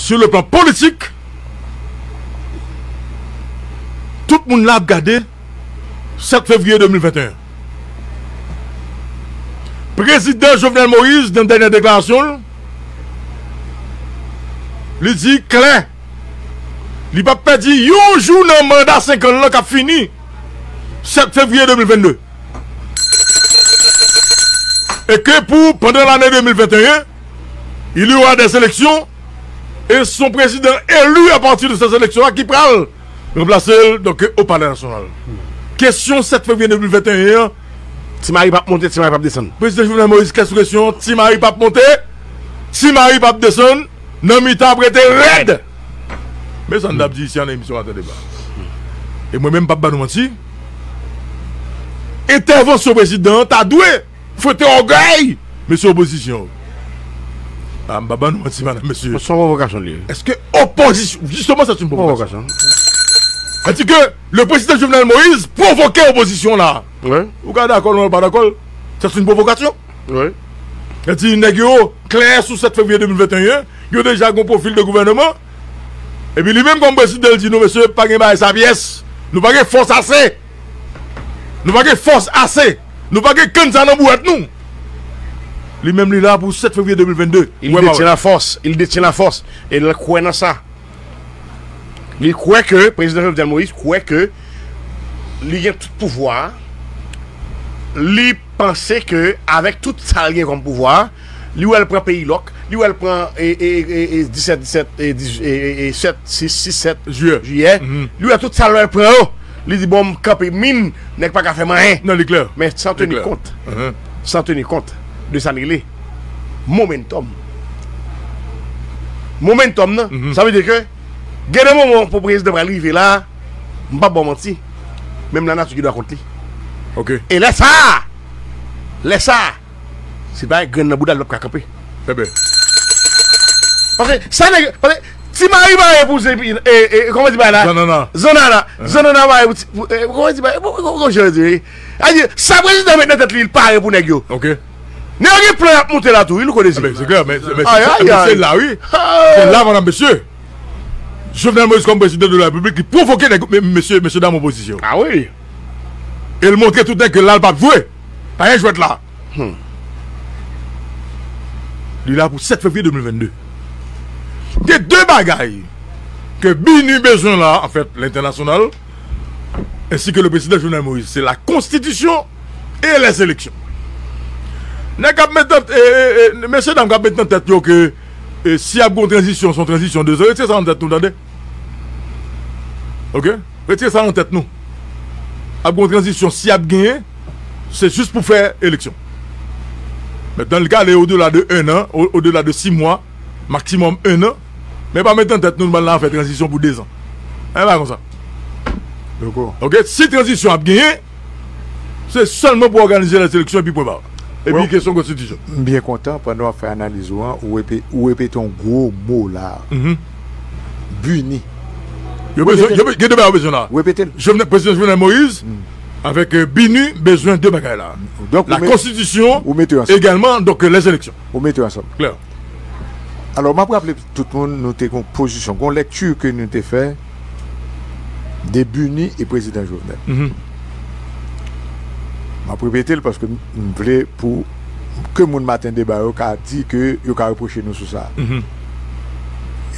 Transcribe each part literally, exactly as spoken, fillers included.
Sur le plan politik, tout moun la ap gade sèt fevriye de mil venteyen. Prezidan Jovenel Moïse, nan dènye deklarasyon l, li di klè, li p ap pèdi yon jou nan manda senk an l lan k ap fini sèt fevriye de mil vennde. E ke pou, pandan lane de mil venteyen, il y aura des élections et son président élu à partir de ces élections-là ki pral ranplase l, donk, o Palè Nasyonal. Kesyon sèt fevriye de mil venteyen an, Ti Mari p ap monte, Ti Mari p ap desann. Prezidan Jovenel Moïse klè sou kesyon, Ti Mari p ap monte, Ti Mari p ap desann, nan mitan ap rete rèd. Men sa n t ap di isi an nan emisyon Maten Deba. E mwen menm, m p ap ba nou manti, entèvansyon prezidan an ta dwe fwete ògèy mesye opozisyon. A, m pa ban nou manti, madanm, mesye. Se yon pwovokasyon li ye. Èske opozisyon, justement, c'est une provocation. Pwovokasyon. Sa di ke le président Jovenel Moïse provoke opozisyon la. Wi. Ou ka dakò l, ou pa dakò l, c'est une provocation. Wi. Sa di nèg yo klè sou sèt fevriye de mil venteyen, yo deja gon pwofil de gouvènman. Epi li menm kòm prezidan, l di nou, mesye, pa gen bagay sa pyès. Nou pa gen fòs ase. Nou pa gen fòs ase. Nou pa gen kann sa nan bouwèt nou. Li menm li la pou sèt fevriye de mil vennde. Il détient la force. Il détient la force. E l kwè nan sa. Li kwè ke, prezidan Jovenel Moïse kwè ke li gen tout pouvwa a. Li panse ke avèk tout sa l gen kòm pouvwa a, li wè l pran peyi lòk, li wè l pran, e, e, e, e, disèt, disèt, e, dis, e, e, e, sèt, sis, sis, sèt jiyè. Jiyè. Mhm. Li wè tout sa l wè l pran yo. Li di, bon, m kanpe min, nèg pa ka fè m anyen. Non, li klè. Men san teni kont, mhm, san teni kont de sa n rele momentum. Momentum nan, mhm, sa vle di ke gen de moman pou prezidan pral rive la, m p ap ba w manti, menm lanati gen dwa kont li. Ok. E lè sa a, lè sa a, se pa grenn nan bouda l p ap ka kanpe. Eben. Paske sa nèg, paske Ti Mari pare pou se, e, e, kòman di bagay la? Zannanna. Zannanna. Zannanna pare pou, pou, e, kòman di bagay? Kòman jan di? A di, sa prezidan met nan tèt li, li pare pou nèg yo. Ok. Nèg yo gen plan y ap monte la tou, wi, Louko Dezi. Eben, se klè, men, men se, men se la, wi. Se la, madanm, mesye. Jovenel Moïse, kòm prezidan de la Repiblik, li pwovoke nèg, men, mesye, mesye dam opozisyon. A wi. E l montre tout nèg ke la l p ap jwe. Pa gen jwèt la. Hmm. Li la pou sèt fevriye de mil vennde. Gen de bagay ke BINUH bezwen la, anfèt, lentènasyonal, ensi ke le prezidan Jovenel Moïse, se la konstitisyon e lèzeleksyon. Nèg k ap met nan, e, e, e, mesye dam k ap met nan tèt yo ke, e, si ap gon tranzisyon, se yon tranzisyon de zan, retire sa nan tèt nou, tande. Ok? Retire sa nan tèt nou. Ap gon tranzisyon, si ap genyen, se jis pou fè eleksyon. Mentnan, li ka ale odela de en an, o, odela de sis mwa, maksimòm en an, men pa met nan tèt nou, nou pral la fè tranzisyon pou de zan. E pa konsa. Dakò. Ok, si tranzisyon ap genyen, se sèlman pou òganize lèzeleksyon epi pwen ba. Epi kesyon konstitisyon. M byen kontan, pandan w ap fè analiz ou an, ou repe-, ou repete yon gwo mo la. Mhm. BINUH. Yo bezwen, yo be-, gen de bagay yo bezwen la. Repete l. Jovenel, prezidan Jovenel Moïse, avèk, euh, BINUH, bezwen de bagay la. Donk, la konstitisyon, egalman, donk, euh, lèzeleksyon. Ou mete yo ansanm. Klè. Alò, m ap raple tout moun, nou te gon pozisyon, gon lèkti ke nou te fè de BINUH e prezidan Jovenel. Mhm. M ap repete l paske m, m vle pou ke moun Maten Deba yo ka di ke yo ka repwoche nou sou sa. Mhm.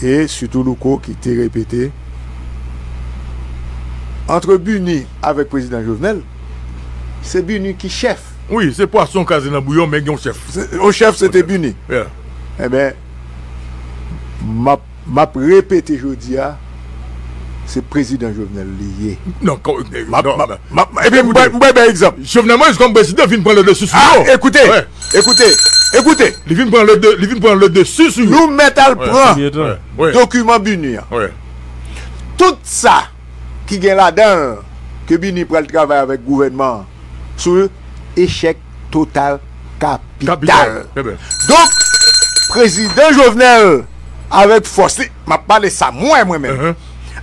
E sitou Louko ki te repete, antre BINUH avèk prezidan Jovenel, se BINUH ki chèf. Wi, se pwason kraze nan bouyon, men gen yon chèf. Se, yon chèf, se te BINUH. Yeah. Enben, m ap, m ap repete jodi a, se prezidan Jovenel li ye. Non, kò-, eh, m ap, non, m ap, m ap, epi m bay, m bay, bay egzanp. Jovenel Moïse kòm prezidan vin pran le dessus sou yo. Ah, écoutez, écoutez, écoutez. Li vin pran le de-, li vin pran le dessus sou yo. Nou mèt al pran dokiman BINUH an. Tout sa ki gen ladan l ke BINUH pral travay avèk gouvènman an sou echèk total kapital. Kapital. Donk, prezidan Jovenel, avèk fòs li, m ap pale sa mwen, mwen menm,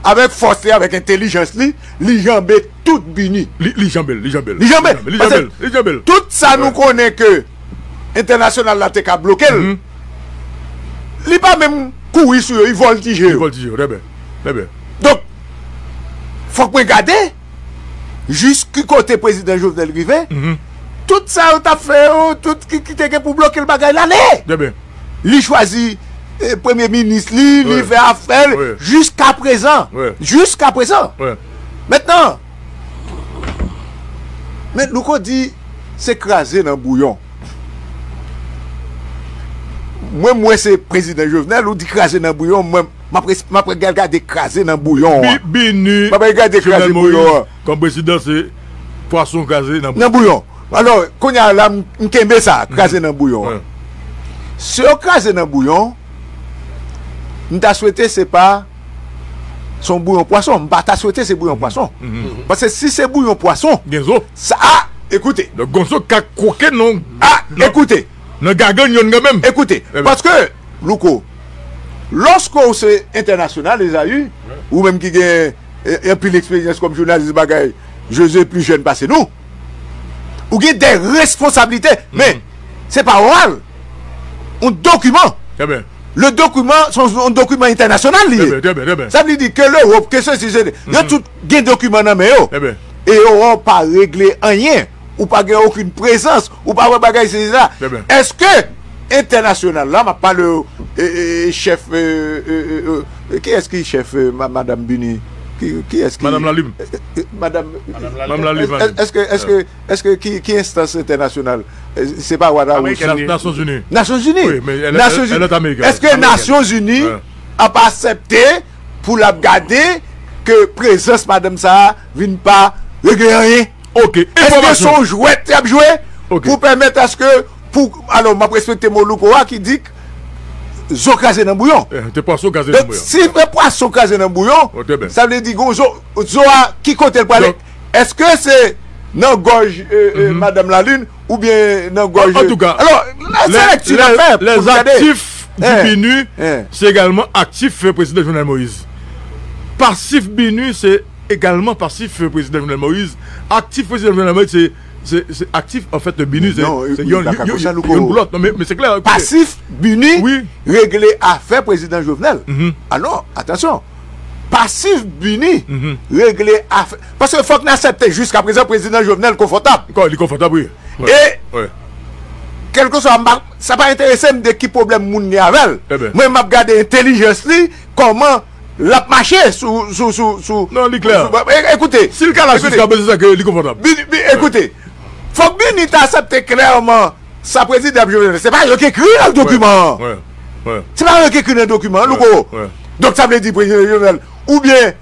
avèk fòs li, avèk entèlijans li, li janbe tout BINUH. Li, li janbe l, li janbe l. Li janbe l. Li janbe l, li janbe l. Tout sa nou konnen ke entènasyonal la te ka bloke l. Li pa menm kouri sou yo, li vòltije yo. Li vòltije yo, trè byen. Trè byen. Donk, fòk mwen gade jis ki kote prezidan Jovenel rive. Tout sa yo t ap fè yo, tout ki, ki te gen pou bloke l bagay la, ale. Trè byen. Li chwazi eh, premye minis li, li fè afè l, jiska prezan. Jiska prezan. Mentnan, men Louko di se kraze nan bouyon. Mwen, mwen se prezidan Jovenel, ou di kraze nan bouyon, mwen, m ap res- m ap gade kraze nan bouyon an. Bi- Bini, M ap gade kraze Jovenel bouyon Moïse an. Kòm prezidan, se pwason kraze nan bouyon. Nan bouyon. Alò, kounye a la, m m kenbe sa, kraze nan bouyon an. Si yo kraze nan bouyon, m ta swete se pa se yon bouyon pwason. M pa ta swete se bouyon pwason. Paske si se bouyon pwason, gen zo. Sa, a, ekoute. Donk, gon zo ka kwoke non. A, ekoute. Nan gagann yonn kanmenm. Ekoute, paske, Louko, lòske w se entènasyonal, Ezayi, ou menm ki gen e, e anpil eksperyans kòm jounalis bagay, José pli jèn pase nou. Ou gen de responsablite, men se pa oral. Un document. Trè byen. Le document, se yon dokiman entènasyonal li ye. Trè byen, trè byen, trè byen. Sa vle di ke Lewòp, ke sesi, se, yo tout gen dokiman nan men yo. Trè byen. E yo pa regle anyen. Ou pa gen okenn prezans. Ou pa wè bagay se sa. Trè byen. Èske entènasyonal la, m ap pale e, e, chèf, e, e, e, e, kiyès ki chèf, e, ma- Madanm Bini? Ki, kiyès ki Madanm Lalib. E, e, Madanm Madanm Lalib. Èske, èske, èske ki, ki enstans entènasyonal? E, se pa Wada Wouch. Amerikèn li. Nasyonzini. Nasyonzini. Wi, men lè- Nasyonzini. Lè lòt amerikèn. Èske Nasyonzini ap aksepte pou l ap gade ke prezans madanm sa a vin pa regle anyen? Ok. Èske se yon jwèt y ap jwe pou pèmèt aske, pou, alò, m ap respekte mo Louko a ki di k zo kraze nan bouyon. Eh, te pwason kraze nan bouyon. Donk, si te pwason kraze nan bouyon, sa vle di gon zo, zo a ki kote l prale? Èske se nan gòj e, e, Madanm Lalin oubyen nan gòj... An tou ka, alò, se lekti n ap fè pou n gade. Aktif di Bini, se egalman aktif prezidan Jovenel Moïse. Pasif Bini, se egalman pasif prezidan Jovenel Moïse. Aktif prezidan Jovenel Moïse, se, se, se aktif, anfèt, Bini, se, se youn, youn, youn pou lòt. Non, men, men se klè, ekoute. Pasif Bini regle afè prezidan Jovenel. Alò, atansyon, pasif Bini regle afè. Paske fòk n aksepte, jiska prezan, prezidan Jovenel konfòtab. Li konfòtab, wi. E, kèlkeswa, m pa, sa pa enterese m de ki pwoblèm moun gen avè l. Mwen, m ap gade entèlijans li, kòman l ap mache sou, sou, sou, sou... Non, li klè. Ekoute. Si l ka la jiska prezan, se ke li konfòtab. Ekoute, fòk Bini ta aksepte klèman sa prezidan ap jwe. Se pa yo ki ekri nan dokiman an. Se pa yo ki ekri nan dokiman an, Louko. Donk, sa vle di prezidan Jovenel, oubyen,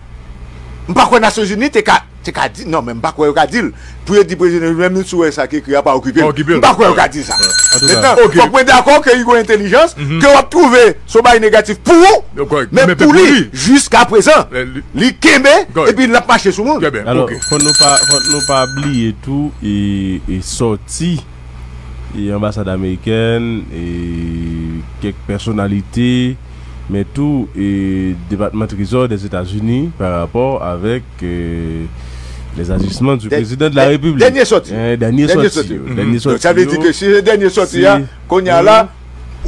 m pa kwè Nasyonzini te ka, te ka di, non, men m pa kwè yo ka di l, pou yo di prezidan Jovenel, menm si w wè sa ki ekri a, pa okipe l. M pa kwè yo ka di sa. Mentnan, fòk mwen dakò ke li gon entèlijans, ke w ap twouve se yon bagay negatif pou ou, men pou li, jiska prezan, li kenbe, epi l ap mache sou moun. Alò, fò nou pa, fò nou pa bliye tou, e, e sòti e anbasad amerikèn, e kèk pèsonalite, men tou e Depatman Trezò Dèzetazini pa rapò avèk e les agissements du président de la République. Dènye sòti. Dènye sòti yo. Dènye sòti yo. Sa vle di ke si se dènye sòti a, kounye a la,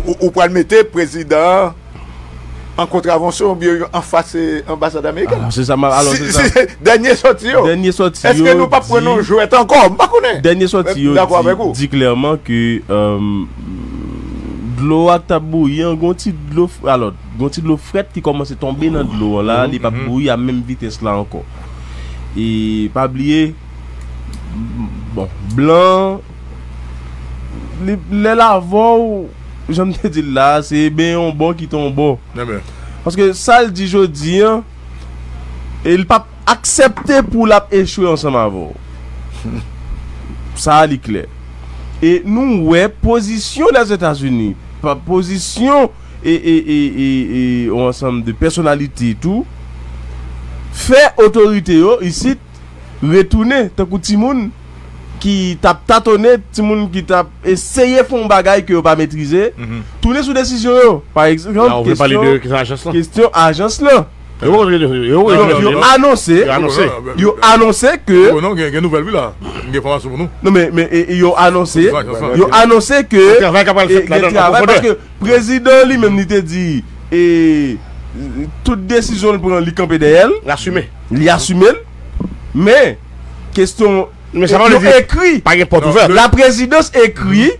ou, ou pral mete prezidan an an kontravansyon oubyen anfas anbasad amerikèn. Ah, se sa, alò, se sa. Dènye sòti yo. Dènye sòti yo. Èske nou p ap pran yon jwèt ankò? M pa konnen. Dènye sòti yo di, di klèman ke, euh, dlo a k t ap bouyi an, gon ti dlo, alò, gon ti dlo frèt ki kòmanse tonbe nan dlo an la, li p ap bouyi a menm vitès la ankò. E pa bliye, bon, blan, li, lè l avè w, jan m te di l la, se benyen yon bò kite yon bò. Paske sa l di jodi an, e li p ap aksepte pou l ap echwe ansanm avè w. Sa a li klè. E nou wè pozisyon Lèzetazini, pa, pozisyon e, e, e, e, e yon ansanm de pèsonalite tou, fè otorite yo isit retounen tankou timoun ki t ap tatonnen, timoun ki t ap eseye fè yon bagay ke yo pa metrize, tounen sou desizyon yo. Pa egzanp, kesyon, kesyon ajans lan. Yo anonse, yo anonse ke... Non, gen, gen nouvèl, wi, la. M gen enfòmasyon pou nou. Non, men, men, e, e yo anonse, yo anonse ke gen travay k ap pral fèt ladan an pwofondè. Paske prezidan li menm, li te di, e tout desizyon l pran, li kanpe dèyè l. L asime. Li asime l. Men, kesyon, men sa pa vle di ekri. Pa gen pòt ouvè. La prezidans ekri,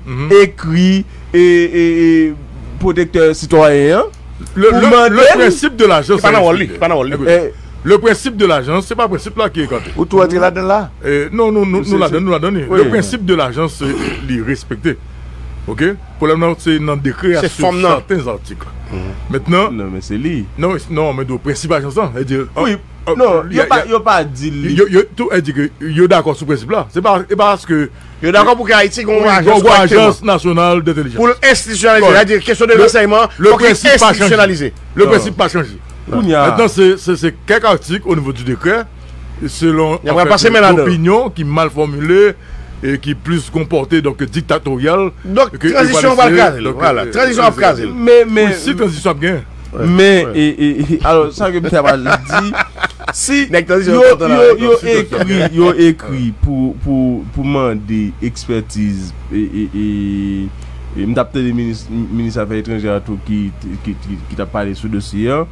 ekri e, e, e pwotektè sitwayen an. Le, pou le, mande le l. Principe de l'agence est respecté. Écoutez, le principe de l'agence, c'est pas principe là qui est écarté. Ou tou antre ladan la? Eh, non, nou, nou, nou ladan, nou ladan. Le principe de l'agence, eh, li respekte. OK? Pwoblèm nan, se nan dekrè a sou sèten zatik. Mentnan, non, men se li. Non, non, men do prensip ajans lan, e di, wi, non, yo pa, yo pa di li. Yo, yo, tou, e di ke yo dakò sou prensip la. Se pa, e pa paske Yo dakò pou ke Ayiti gen yon ajans kòrèkteman. Ajans nasyonal dentèlijans. Pou l enstitisyonalize, sètadi kesyon de ransèyman, fòk li enstitisyonalize. Le prensip pa chanje. Mentnan, se, se, se kèk atik o nivo di dekrè, selon, an fèt, lopinyon ki mal fòmile e ki plis gon pòte, donk, diktatoryal. Donk, tranzisyon an pral kraze l. Vwala, tranzisyon ap kraze l. Men, men, wi, si tranzisyon ap genyen. Men, e, e, e, alò, sa ke m ta pral di, si yo, yo, yo ekri, yo ekri pou, pou, pou mande ekspètiz, e, e, e, e m t ap tande minis, minis afè etranjè a tou ki, ki, ki, ki t ap pale sou dosye a.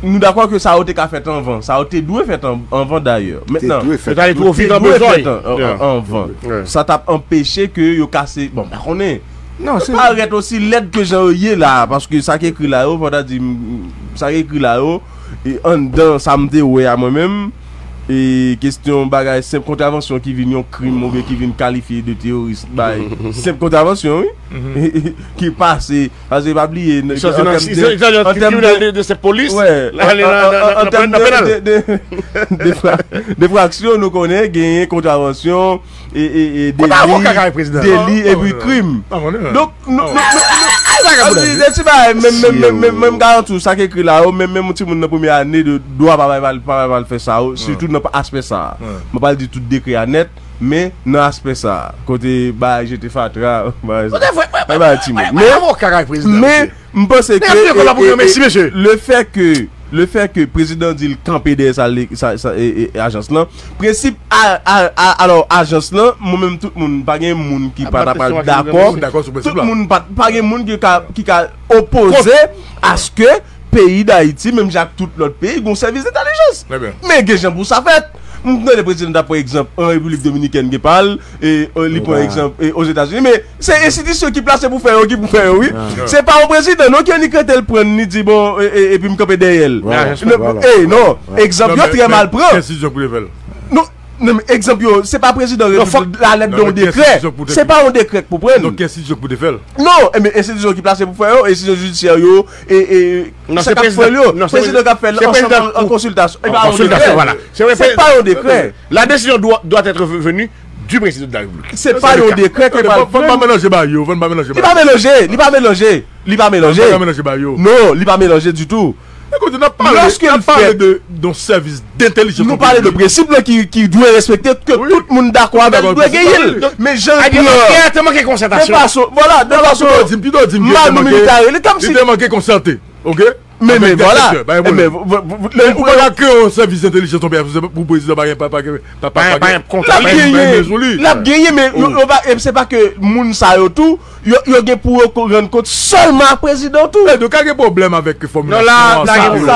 Nou dakò ke sa yo te ka fèt anvan, sa yo te dwe fèt an-, anvan dayè. Mentnan, yo t ale twò vit an bezwen. Anvan. Sa t ap anpeche ke yo kase, bon, m pa konnen. Non, se parèt osi lèd ke jan yo ye la, paske sa ki ekri la yo, fò ta di, m, sa ki ekri la yo, e anndan sa m te wè a mwen menm, e kesyon bagay senp kontravansyon ki vin yon krim oubyen ki vin kalifye de teworis bay senp kontravansyon, wi, ki pase, paske pa bliye, an tèm de, an tèm de, de, de, de fra-, de fraksyon, nou konnen genyen kontravansyon, e, e, e deli, deli epi krim. Donk, nou, nou, nou, nou, sa ka pou di, de ti bagay, menm, menm, menm, menm, menm garanti w, sa k ekri la yo, menm, menm yon timoun nan premyè ane de dwa pa bay, pa bay, pa bay fè sa yo, sitou nan aspè sa a. Mwen pa di tout dekrè a nèt, men nan aspè sa a, kote bagay jete fatra, bagay sa, bagay timoun. Men, men, M panse ke, e, e, e, le fè ke, le fè ke prezidan di l kanpe dèyè sa, sa, sa, e, e, ajans lan, prensip a, a, a, alò, ajans lan, mwen menm, tout moun, pa gen moun ki pa ta pral dakò. Tout moun pa, pa gen moun ki ka, ki ka opoze aske peyi Dayiti, menm jan ak tout lòt peyi, gon sèvis entèlijans. Men gen jan pou sa fèt. M tande prezidan t ap pran egzanp an Repiblik Dominikèn, gen pa l, e, e, li pran egzanp, e, Ozetazini, men se enstitisyon ki plase pou fè yo, ki pou fè yo, wi. Se pa yon prezidan, non, ki annik rete l pran, li di, bon, e, e, epi m kanpe dèyè l. E, non, egzanp yo trè mal pran. Non, non, men egzanp yo, se pa prezidan repiblik la lèt de yon dekrè. Se pa yon dekrè k pou pran. Donk, ki enstitisyon ki pou te fè l? Non, e, men enstitisyon ki plase pou fè yo, enstitisyon jidisyè yo, e, e, sa k ap fè l yo, prezidan k ap fè l ansanm an, an konsiltasyon. E pa yon dekrè. Se pa yon dekrè. La décision doit, doit être venue du président de la République. Se pa yon dekrè ke pral pran. Fò n pa melanje bagay yo, fò n pa melanje bagay yo. Li pa melanje, li pa melanje, li pa melanje. Fò n pa melanje bagay yo. Non, li pa melanje ditou. Ekoute, n ap pale, n ap pale de, de yon sèvis dentèlijans. Nou pale de prensip la ki, ki dwe respekte, ke tout moun dakò avè l, dwe genyen l. Men jan l pran, de fason, vwala, de fason mal militare, li kòmsi. Li te manke konsète, oke? Men, men, vwala. Men, men, men, ou pa ka kreye yon sèvis entèlijans pou prezidan pa gen, pa, pa, pa, pa, pa gen, pa gen, l ap genyen, l ap genyen, men yo, yo pa, e se pa ke moun sa yo tou, yo, yo gen pou yo ko-, rann kont sèlman ak prezidan tou. E donk, ka gen pwoblèm avèk fòmilasyon sa. Sa, sa, sa, sa,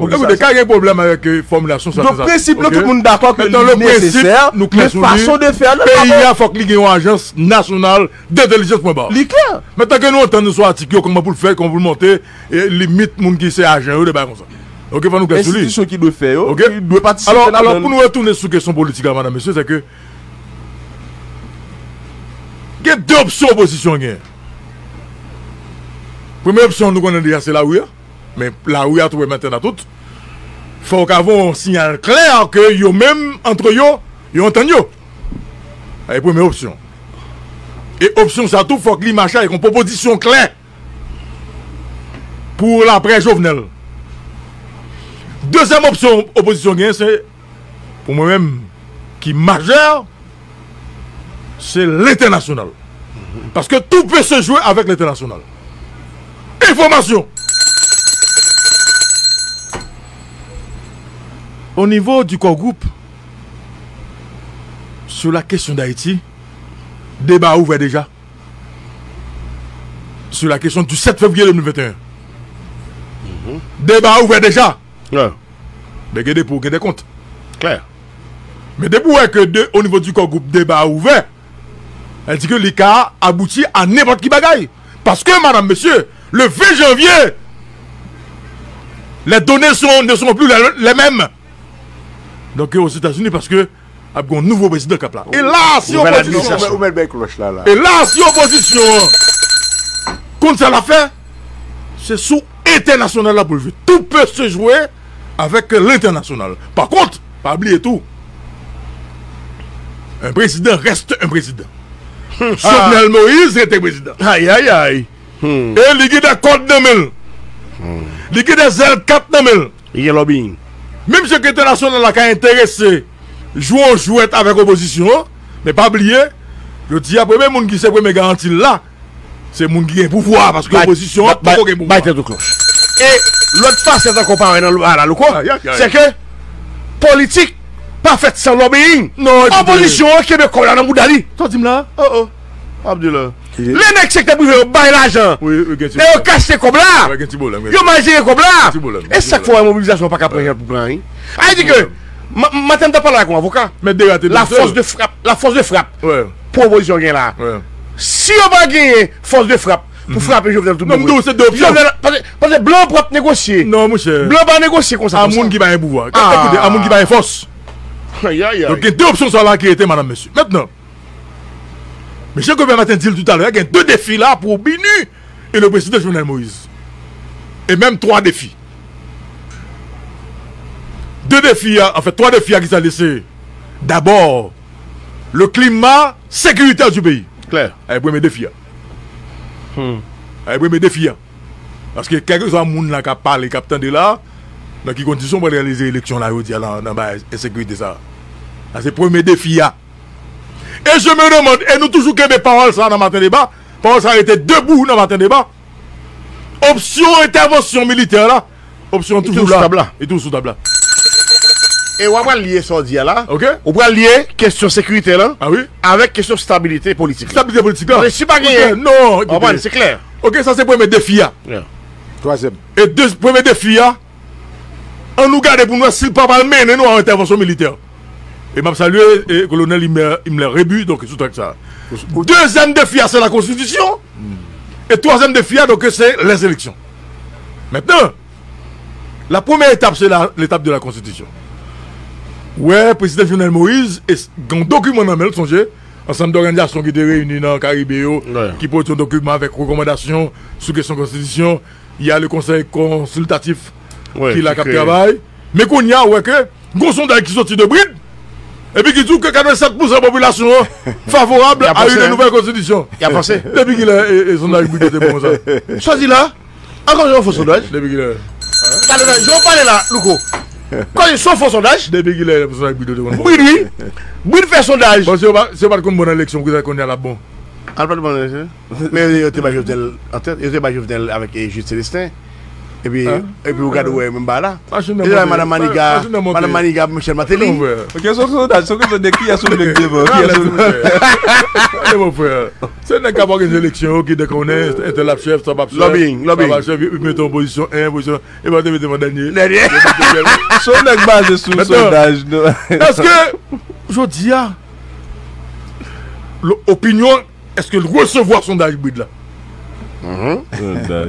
pou sa. Ekoute, ka gen pwoblèm avèk fòmilasyon sa. Donk, prensip nou, tout moun dakò ke li nesesè, men fason de fè, peyi a, fòk li gen yon ajans nasyonal dentèlijans, pwen ba. Li klè. Mentnan ke nou antann nou sou atik yo, kòman pou l fè, kòman pou l monte, e limit moun ki se ajan yo, de bagay konsa. Oke, fò nou klè sou li. Enstitisyon ki dwe fè yo, ki dwe patisipe ladan l. Alò, alò, pou nou retounen sou kesyon politik la, madanm, mesye, se ke gen de opsyon opozisyon an genyen. Premye opsyon, nou konnen deja, se lari a. Men lari a tou, mentnan tout. Fò w ka voye yon siyal klè ke yo menm, antre yo, yo antann yo. Sa se premye opsyon. E opsyon sa tou, fòk li mache avèk yon pwopozisyon klè pou laprè Jovenel. Dezyèm opsyon opozisyon genyen, se, pou mwen menm, ki majè, se lentènasyonal. Paske tout peut se jouer avec l'international. Enfòmasyon. Au niveau du core groupe, sur la question d'Haïti, deba ouvè deja. Sur la question du sept février deux mille vingt et un. Deba ouvè deja. Men gen de pou, gen de kont. Klè. Men depi w wè ke de, o nivo di kò gwoup deba ouvè, sa vle di ke li ka abouti a nenpòt ki bagay. Paske, madam, mesye, le ven janvye, les données sont, ne sont plus les, les mêmes. Donk, Ozetazini, paske ap gen yon nouvo prezidan k ap la. E la, si opozisyon, e la, si opozisyon an konn sa l ap fè, se sou entènasyonal la pou l jwe. Tout peut se jouer avec l'international. Par contre, pa bliye tou, un président reste un président. Jovenel Moïse rete prezidan. Ay, ay, ay. E li gen de kòd nan men l. Li gen de zèl kat nan men l. Li gen lobbying. Menm si entènasyonal la ka enterese jwe yon jwèt avèk opozisyon an, men pa bliye, jodi a, premye moun ki se premye garanti l la, se moun ki gen pouvwa, paske opozisyon an poko gen pouvwa. Bay tèt ou klòch. E lòt fasèt ankò parèy nan lwa la, Louko, se ke politik pa fèt san lobbying. Non, ekouté. Opozisyon an kenbe kò l la nan bouda li. Sa w di m la? Oh, oh. Abdullah. Lè nèg sektè prive yo bay lajan, e yo kache kòb la, yo mal jere kòb la. E sa k fè w wè mobilizasyon an pa ka pran jan pou pran, wi. Sa vle di ke, maten m t ap pale ak yon avoka, la force de frappe, la force de frappe pou opozisyon gen la. Si yo pa genyen force de frappe pou frape Jovenel tout bon, Jovenel, paske blan pap negosye. Blan pa negosye konsa, konsa. A moun ki pa gen pouvwa. Koute, a moun ki pa gen fòs. Donk, gen de opsyon sa la ki rete, madam, mesye. Mentnan, Mesye Gobert Martin di l toutalè, gen de defi la pou BINUH e le président Jovenel Moïse. E menm twa defi. De defi a, anfèt, twa defi a ki sa li ye, se, dabò, le climat sécuritaire du pays. Klè. Sa se premye defi a. Sa se premye defi a. Paske kèlkeswa moun la k ap pale, k ap tande la, nan ki kondisyon pou realize eleksyon la jodi a nan, nan bagay ensekirite sa? Sa se premye defi a. E je me demande, e nou toujou kenbe pawòl sa nan Maten Deba, pawòl sa rete debou nan Maten Deba. Opsyon entèvansyon militè la, opsyon an toujou la. Li toujou sou tab la. E w ap pral lye sa w di a la. Ou pral lye kesyon sekirite la avèk kesyon stabilite politik la. Stabilite politik la. Paske si pa genyen, w konprann, se klè. Ok, sa se premye defi a. Twazyèm. E de, premye defi a, ann nou gade pou n wè si l pa pral mennen nou a yon entèvansyon militè. E m ap salye, e, kolonèl Himmler, Himmler Rébu, donk, sou trèk sa a. Dezyèm defi a, se la konstitisyon. E twazyèm defi a, donk, se les élections. Mentnan, la première étape, c'est la, l'étape de la constitution. Wè, prezidan Jovenel Moïse, e s-, gen yon dokiman nan men l, sonje, ansanm dòganizasyon ki te reyini nan Karibe yo, ki pwodui yon dokiman avèk rekòmandasyon sou kesyon konstitisyon, y a le konsèy konsiltatif ki la k ap travay. Men kounye a, ou wè ke gon sondaj ki soti de BRID, epi ki di w ke katrevensèt pousan popilasyon an favorab a une nouvelle constitution. Y ap vanse. Depi kilè, e, e, sondaj BRID yo te bon konsa? Sa w di la? Ankò yon fo sondaj? Depi kilè? Gade sa, jan w pale la, Louko. Kòm se yon fo sondaj? Depi kilè fo sondaj BRID yo te bon? BRID, wi. BRID fè sondaj. Bon, si yo pa, si yo pa t konn bon nan eleksyon, poukisa kounye a l ap bon? Al pa t bon nan eleksyon. Men yo, yo te bay Jovenel antèt, yo te bay Jovenel avèk, e, Jude Célestin. Epi, epi ou gade, ou wè menm bagay la. Yo te bay Madan Maniga, Madan Maniga, Michel Martelly. Ok, se yon sondaj, se yon kesyon de kiyès ou vle k devan, kiyès ou vle. Gade, mon frè. Se nèg k ap òganize eleksyon yo ki dekonnen, entèl ap chèf, sa p ap chèf, lobbying, sa p ap chèf, yo mete yon pozisyon en, pozisyon, e pa te mete mwen dènye. Dènye. Se yon nèg baze sou sondaj, non. Èske, jodi a, opinyon, èske l resevwa sondaj BRID la?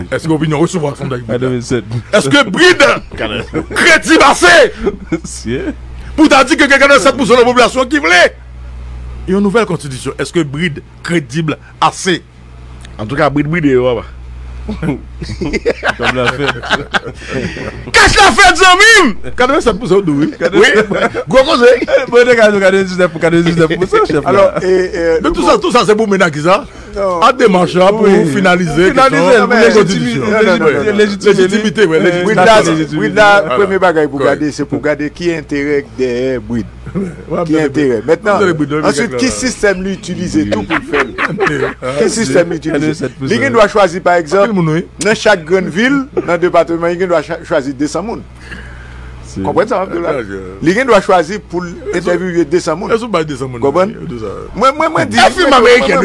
Èske opinyon resevwa sondaj BRID la? Èske BRID kredib ase pou ta di ke gen katrevensèt pousan nan popilasyon ki vle yon nouvèl konstitisyon? Èske BRID kredib ase? Antouka, BRID bride yo, papa. Kòb la fèt. Kach la fèt, zanmi m! Katrevensèt pousan ou di wi. Wi, gwo koze. Mwen te ka jwe katrevendisnèf pou katrevendisnèf pousan, chèf la. Alò, e, e, de tout sa, tout sa, se pou mennen a kisa? A demach la pou finalize kesyon konstitisyon. Lejitimite, wi, lejitimite. BRID la, premye bagay pou gade, se pou gade ki enterè k dèyè BRID. Ki enterè. Mentnan, answit, ki sistèm li itilize tou pou l fè l? Ki sistèm li itilize? Li gen dwa chwazi, pa egzanp, nan chak grenn vil, nan depatman, li gen dwa cha-, chwazi de san moun. Konprann sa m ap di w la? Li gen dwa chwazi pou l entèvyouye de san moun. Konprann? Mwen, mwen, mwen di, e fim ameriken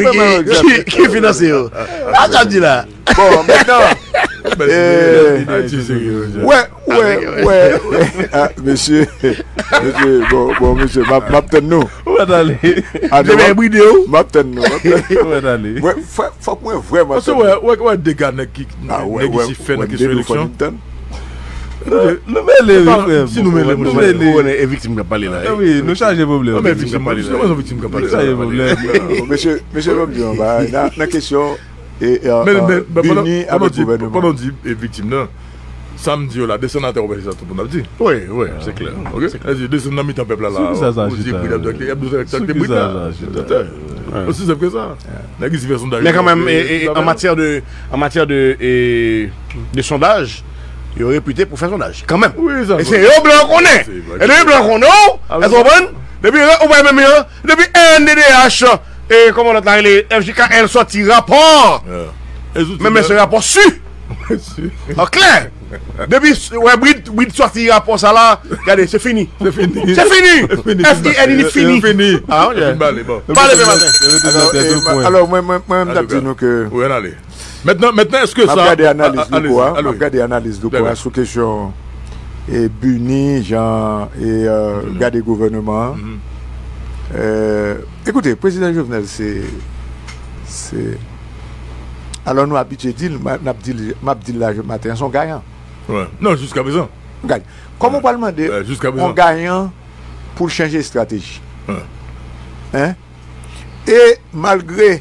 ki, ki finanse yo. A sa m di la. Bon, mentnan, Bèl ide, bèl ide, Ayiti serye, mesye. Wè, wè, wè, wè. Ah, mesye, mesye, bon, bon, mesye, m ap, m ap tann nou. Ou mèt ale. Ah, non, m ap, m ap tann nou, m ap tann nou. Ou mèt ale. Wè, fò, fòk mwen vrèman tann nou. Paske wè, wè, wè dega nèg ki, nèg isi fè nan kesyon eleksyon. Ekoute, nou mele, wi, frè m. Si nou mele, nou mele. Ou konnen e viktim k ap pale la, wi, nou chaje pwoblèm. Non, men viktim k ap pale la. Chaje pwoblèm. Bon, mesye, mesye, ban m di yon bagay. Nan, nan kesyon E, e, men, e, men, men, pandan, Bini pandan avèk di, gouvènman. Pandan w di, e, viktim nan, sa m di yo la, desann atè, w wè se sa tout moun ap di. Wi, wi, se klè. Ok? Se klè. Sa di, desann nan mitan pèp la, la, sou ki sa sa ou di chita? Brit ap trakte, ap trakte brit la. Sou ki sa sa chita? Wi. Osi senp ke sa. Nèg isi fè sondaj. Men kanmenm, e, e, e, an matyè de, an matyè de, e, de sondaj, yo repite pou fè sondaj, kanmenm. Wi, sa vre. E se yo blan konnen. Se vre. E depi blan konnen w, èske w konprann? Depi, ou pa menm yo, depi R N D D H, e, kòman lòt la rele, F J K L sòti rapò. Men, men se rapò si. An klè. Depi, wè, Brit, Brit sòti rapò sa la, gade, se fini. Se fini. Se fini. F I N I fini. Fini. Ah, ok. Fin bale, bon. Pale demen maten. Alò, e, alò, mwen, mwen, mwen, m t ap di nou ke. Wi, ann ale. Mentnan, mentnan, èske sa, m ap gade analiz Louko a, m ap gade analiz Louko a sou kesyon, e, Bini, jan, e, e, gade gouvènman an. E, ekoute, prezidan Jovenel, se, se, alò nou abitye di l, m a, n ap di l, m ap di l la maten an, se yon gayan. Wi. Non, jiskaprezan. Gayan. Kòman w pral mande yon gayan pou l chanje estrateji? Hein? E malgre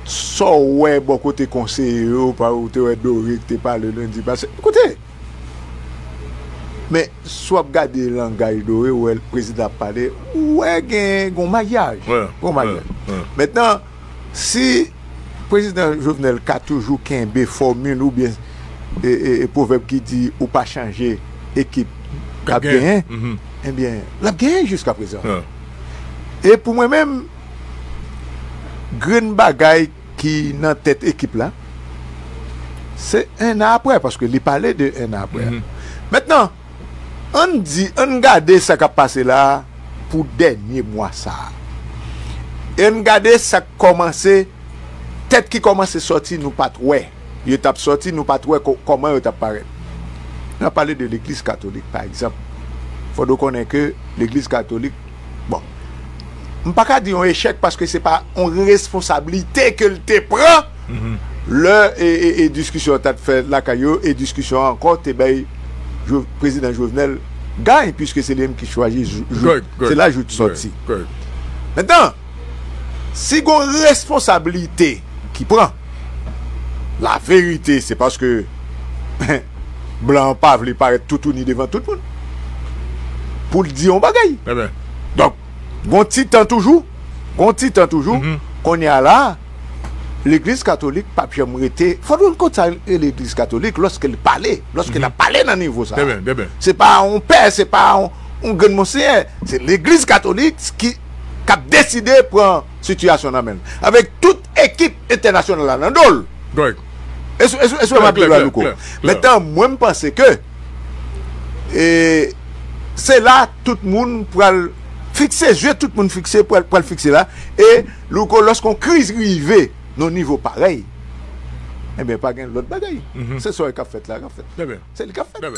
sa w wè bò kote konseye yo, pa ou te wè Dore ki te pale lendi pase. Koute! Men, si w ap gade langaj Dore, ou wè prezidan ap pale, ou wè gen, gen yon maryaj. Gen yon maryaj. Mentnan, si prezidan Jovenel ka toujou kenbe fòmil oubyen, e, e, e pwovèb ki di ou pa chanje ekip k ap genyen, ebyen, l ap genyen jiskaprezan. E pou mwen menm, grenn bagay ki nan tèt ekip la, se en an apre, paske li pale de en an apre. Mentnan, ann di, ann gade sa k ap pase la pou dènye mwa sa a. E ann gade sa k kòmanse, tèt ki kòmanse sòti, nou pa t wè. Yo t ap sòti, nou pa t wè kò-, kòman yo t ap parèt. N ap pale de legliz katolik, pa egzanp. Fò nou konnen ke legliz katolik, bon, m pa ka di yon echèk paske se pa yon responsablite ke l te pran lè e, e, e diskisyon an t ap fèt lakay yo, e diskisyon an ankò te bay Jo-, prezidan Jovenel gany, piske se li menm ki chwazi jou, jou, se la jou t sòti. Mentnan, si gon responsablite ki pran, la verite, se paske blan an pa vle parèt toutouni devan tout moun pou l di yon bagay. Donk, gon ti tan toujou, gon ti tan toujou, kounye a la, legliz katolik p ap janm rete. Fò nou konn sa legliz katolik, lòske l pale, lòske l ap pale nan nivo sa. Se pa yon pè, se pa yon, yon grenn monseyè. Se legliz katolik ki, k ap deside pran sitiyasyon nan men l. Avèk tout ekip entènasyonal la nan do l. Èske, èske, èske m ap di la, Louko? Mentnan, mwen, m panse ke, e, se la tout moun pral fikse zye, tout moun fikse, pral, pral fikse la. E, Louko, lòske yon kriz rive nan nivo parèy, ebyen, pa gen lòt bagay. Se sa k ap fèt la, k ap fèt. Se li k ap fèt.